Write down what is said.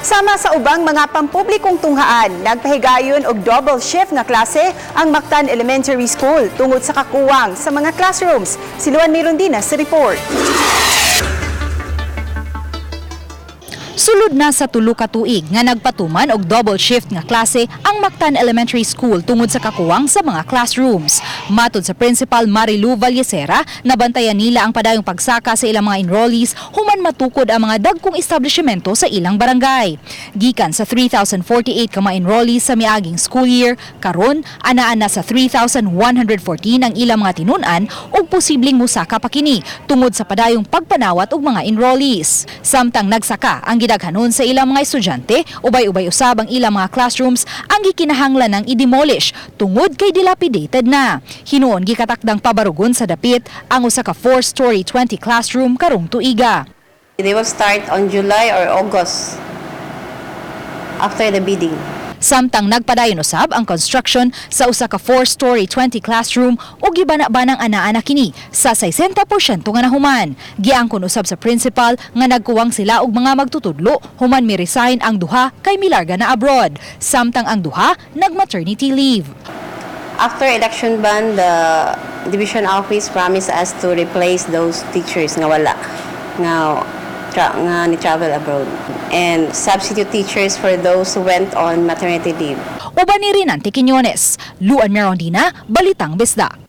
Sama sa ubang mga pampublikong tunghaan, nagpahigayon og double shift nga klase ang Mactan Elementary School tungod sa kakuwang sa mga classrooms. Si Luan Mirondina sa report. Sulod na sa 3 ka tuig nga nagpatuman og double shift nga klase ang Mactan Elementary School tungod sa kakuwang sa mga classrooms. Matod sa Principal Marilu Vallecera, nabantayan nila ang padayong pagsaka sa ilang mga enrollees human matukod ang mga dagkong establishmento sa ilang barangay. Gikan sa 3,048 ka mga enrollees sa miaging school year, karon anaa na sa 3,114 ang ilang mga tinun-an ug posibleng musaka pa kini tungod sa padayong pagpanawat og mga enrollees. Samtang nagsaka ang gidaghanon sa ilang mga estudyante, ubay-ubay usab ang ilang mga classrooms ang gikinahanglan ng i-demolish tungod kay dilapidated na. Hinuon gikatakdang pabarugon sa dapit ang usa ka 4-story 20 classroom karong tuiga. They will start on July or August after the bidding. Samtang nagpadayon usab ang construction sa usa ka 4-story 20 classroom ug gibana-banang anaa na kini sa 60% nga nahuman. Giangkon usab sa principal nga nagkuwang sila og mga magtutudlo human mi-resign ang duha kay milarga na abroad. Samtang ang duha nag-maternity leave. After election ban, the division office promised us to replace those teachers nga wala nga ni travel abroad and substitute teachers for those who went on maternity leave. Uban ni Rinante Quiñones, Luan Merondina, Balitang Bisdak.